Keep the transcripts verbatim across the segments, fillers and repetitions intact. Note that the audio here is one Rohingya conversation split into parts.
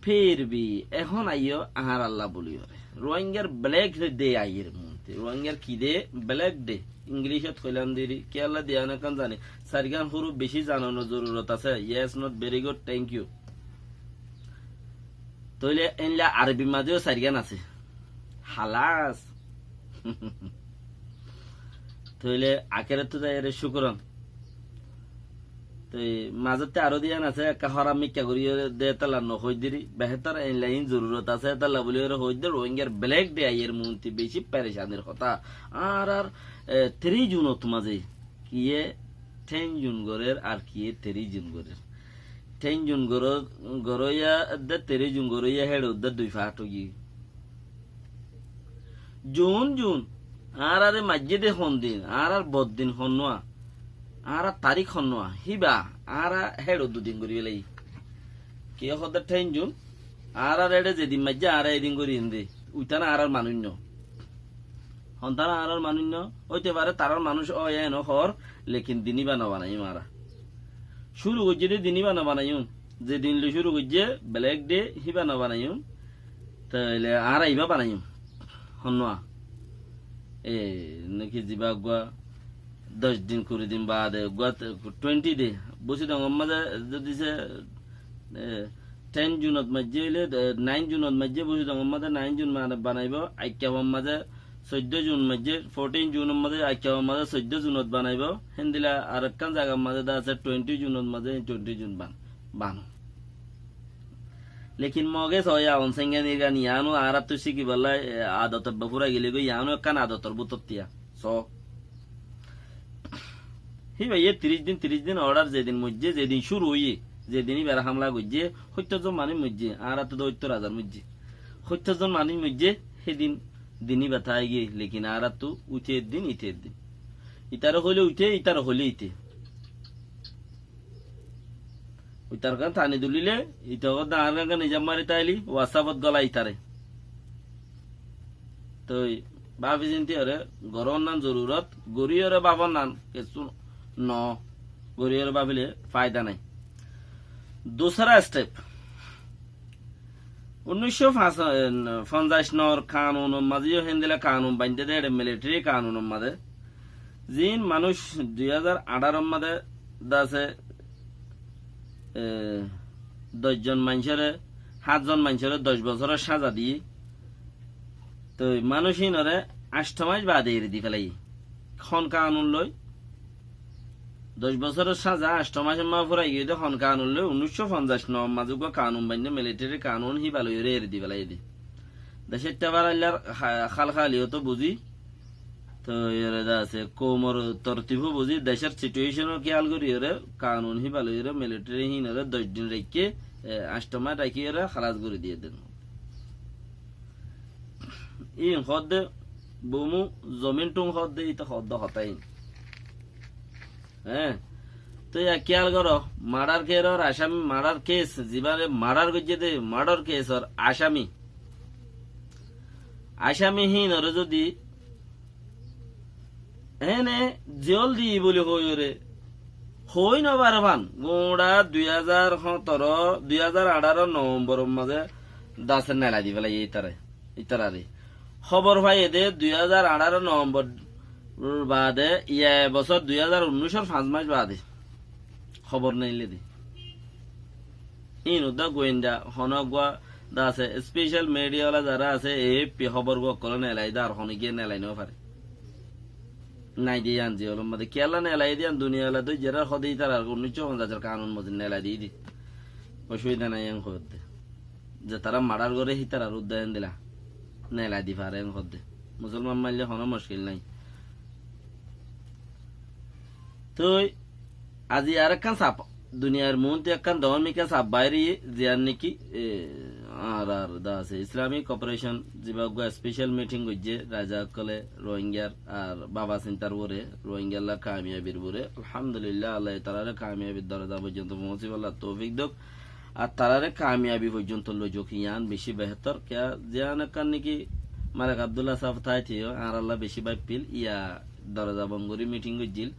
Fir bhi ehón aiyó añáralla buliyóre. Ruáingar Black Day aiyér muúntu. Ruáingar ki de? Black Day. Ingilícot hoilám deri, kiyólla de yián ekkán zani. Sairgán huruf beci zanonor zorurot asé. Yes, not very good, thank you. Tóile éilla Arobir mazé yó sairgán asé. Halas. Tóile akérottú zaiyóre cúkuran. Toi mazótte aró diyan asé, ekká hóraf mikká gorí de étalla no hoi deri, behétor éilla iín zorurot asé, étalla buliyóre hoi de, Ruáingar Black Day aiyér muúntu beci perecanir hotá. Añárar, e, tiríc Junot mazé, kiyé ten Jun gorér ar kiyé tiríc Jun gorér. Ten Jun goró-, goróiya edde, tiríc Jun goróiya héçe edde dui faát óiye. Jun, Jun, añárare maijjé de hondin, añárar boddin honnúa, añárar tarík honnúa, híba añára héçe dudin gorí félaiyi. Kiyé hoódde ten Jun, añárar éçe zedin maijjé añára edin gorí ende, uitán añárar manúic no. Hontán añárar manúic no, óite fare tarár manúic óiye eno hoór, lekin din íba no banaiyum añára. Cúru goijjé de din íba no banaiyum, zedin loi cúru goijjé, Black Day, híba no banaiyum. Tóile añára ibá banaiyum. Honnúa? E, náki zibá uggúa doc din, kuri din baade uggúa twenty day. Busidongor mazé zodi se, e, ten Junot maijjé óile, e, nine Junot maijjé, Busidongor mazé nine Jun mane banaibó. Aikkafar mazé soiddó Jun maijjé, fourteen Junor mazé, Aikkafar mazé soiddó Junot banaibó. Héndilla arekkán zagar mazé de asé twenty Junot mazé twenty Jun ban-, bano. Lekin Moge soó, Awon Sengani gan, yiáno añárattu cíkibálla, e, adot ebba fúrai gilé goi, yiáno ekkán adotor bútottiya. Soó. Híba ye tiríc din, tiríc din order, zedin moijjé, zedin cúru óiye, zedin íbar hámla goijjé, hóittor zon manúic moijjé, añárattu de hóittor azar moijjé. Hóittor zon manúic moijjé, hédin din íba táigiyé, lekin añárattu uite eddin, ite eddin. Itare hoilé uite, itare hoilé ite. Uitar gán tani dulíle, ita hoódde añár gán gán nizam mari táili, WhatsApp ot gola itare. Toi báfi sinti yóre, gorónnan zorurot, goríyore báfonnan, kessú no, goríyore báfile faida nai. Dusra step. Unnícco fonzaic nor kanunor mazé yó héndilla kanun baindé dé, eçe military kanunor mazé. Ziín manúic dui házar añçáror mazé de asé, e, doc zon maincóre, háñt zon maincóre doc bosóror sáza diyé. Toi manúic híinoré ancto mac baade eri di félaiyé. Hon kanun loi? Doc bosóror sáza ancto macor mazé fúrai giyé dé hon kanun loi? Unnícco fonzaic nor mazé uggúa kanun baindé, military kanun, híba loiyóre eri di félaiyé dé. Decóitta faraillar ha-, hálhali óto buzí, toi ere de asé, koumor tortib ó buzí, decór situation ó kéyal goríyore, kanun híba loiyore, military híinore doc din raikké, e, ancto mac rakíyore halas gorí diyé dé. Íin hoódde, bomu zomin thum hoódde, íte hoódde hotá íin. Hé, toi yá kéyal goró, murder case or asami, murder case, zibáre murder goijjé dé, murder case or asami. Asami híinore zodi éne ziyól di buli hoiyóre, hoi no fare fán, guñça dui házar hóñtoro, dui házar añçáro Novemboror mazé de asé nelai di félaiyé ítare, ítarare. Hóbor faiyé dé dui házar añçáro Novembor baade, yá e bosór dui házar unnícor fañs mac baade. Hóbor neilé dé. Íin uddá goinda, honó uggúa de asé, special media wala zará asé, A F P hóbor uggúa ókkolé nelai dé, ar honó giyé nelai no fare. Nai dé yián ziyólor mazé. Kiyólla nelai dé yián duniyawala dóijje ar hoódde ítarar unnícco fonzaic or kanun mozin nelai diyé dé. Osubida nai yián hoódde. Ze tará murder goré hítarar uddá héndilla nelai di fare yián hoódde. Musolman maille honó muckil nai. Toi azi arekkán sap, duniyair muúntu ekkán doóñr mikká sap bairiyé, ziyán néki, e, añárar de asé Islamic Cooperation, zibá uggúa special meeting goijjé, raza ókkolé Rohingyar ar baba sintar uore, Rohingyalla kamiyabir uore. Alhamdulillah, Allah tarare kamiyabir doroza foijjonto foóñsibálla toufik douk. Ar tarare kamiyabi foijjonto loizouk, yián beci behétor. Kiyá, ziyán ekkán néki Malek Abdullah sáb táite yó añáralla beci báiffil, yá doroza bon gorí meeting goijjíl.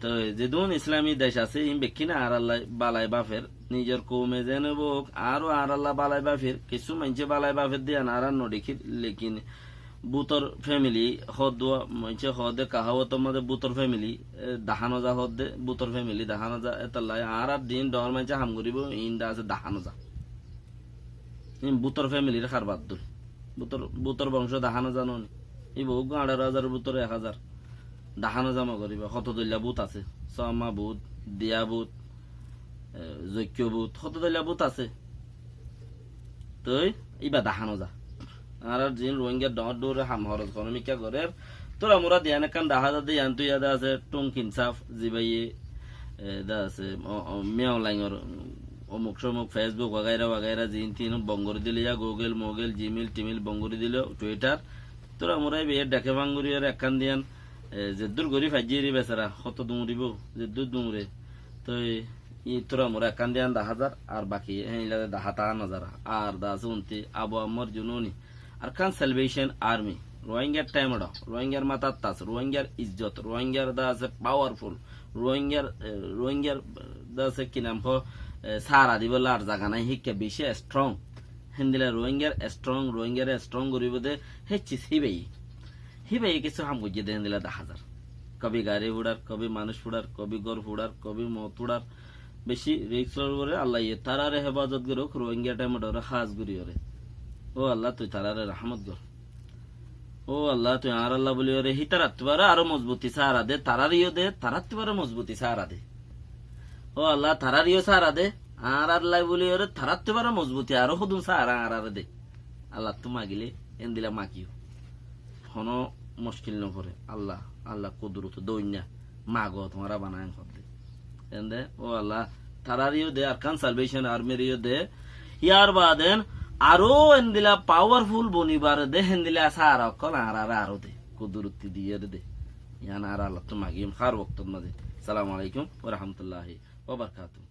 Toi zedún Islami dec asé, iín bekkín añárallá balai báfer, nizor koume zeén óibou óuk, añáró añárallá balai báfer, kissú maincé balai báfer de yián añára no dekír, lekin bútor fémili hoódde, maincé hoódde kaháwotor mazé bútor fémili, e, dahá no za hoódde, bútor fémili dahá no za, étalla añárar din dhoóñr maincé ham goríbou, iín de asé dahá no za. Iín bútor fémilir hárbar dóil. Bútor, bútor bongcó dahá no za noó ni. Íba uggúa añçáro házaror bútore ek házar. Dahá no za mogor íba. Hoto dóilla bút asé. Sóma bút, diya bút, e, zoikko bút, hoto dóilla bút asé. Toi íba dahá no za. Añárar ziín Ruáingar dhoóñr dhoóñre ham horos ekonómika gorér, túra-mura de yián ekkán dahá za de, yián tui yá de asé Thung Khin Sap, zibáye, e, de asé, o, o, Min Aung Hlaingor omuk somuk, Facebook wagaira wagaira ziín tiín bon gorí dile, yá Google Moogle, Gmail Tmail bon gorí dile, Twitter, túra-mura íbaye dheké fang gorí óre ekkán de yián, e, zeddúr gorí faijjé eri besara, hoto duñribóu, zeddúr duñre. Toi, í túra-mura ekkán de yián dahá zar, ar baki, héeñilla de dahá tahá no zar. Ar de asé untí Abu Ammar Jununi, Arakan Salvation Army, Ruáingar thémedho, Ruáingar máthat tas, Ruáingar izzot, Ruáingar de asé powerful, Ruáingar, e, Ruáingar de asé ki nam hoó, e, sára dibólla ar zaga nái, híkka bicí strong. Héndilla Ruáingar strong, Ruáingar strong goríbou de, hécciz híbaye. Híbaye kissú ham goijjé de héndilla dahá zar. Kabi gari fuçar, kabi manúic fuçar, kabi gór fuçar, kabi moot fuçar, bicí risk loi goré, Allaye tarare hefazot gorouk, Ruáinga thémedhore hás gorí óre. Ó Allah, tui tarare rahmot gor. Ó Allah, tui añárallá buli óre hítarattú baré aró mozbuti sára de, tarareyó de, tarattú baré mozbuti sára de. Ó Allah, tarareyó sára de, añárallá buli óre tarattú baré mozbuti aró hodún sára añárare de. Allattú magilé, endilla magiyó. Honó muckil no foré. Allah, Allah kudurot doinna. Mago tuáñra banain hoddé. Ende, ó Allah, tarareyó de, Arakan Salvation Armyreyó de. Yar baden aró endilla powerful bonibar de, hendilla sára ókkol añárare aró de. Kuduroti diyére de. Yián añára Allattú magiyum hár woktot mazé. Assalamu alaikum wa rahmatullahi wa barakatuhu.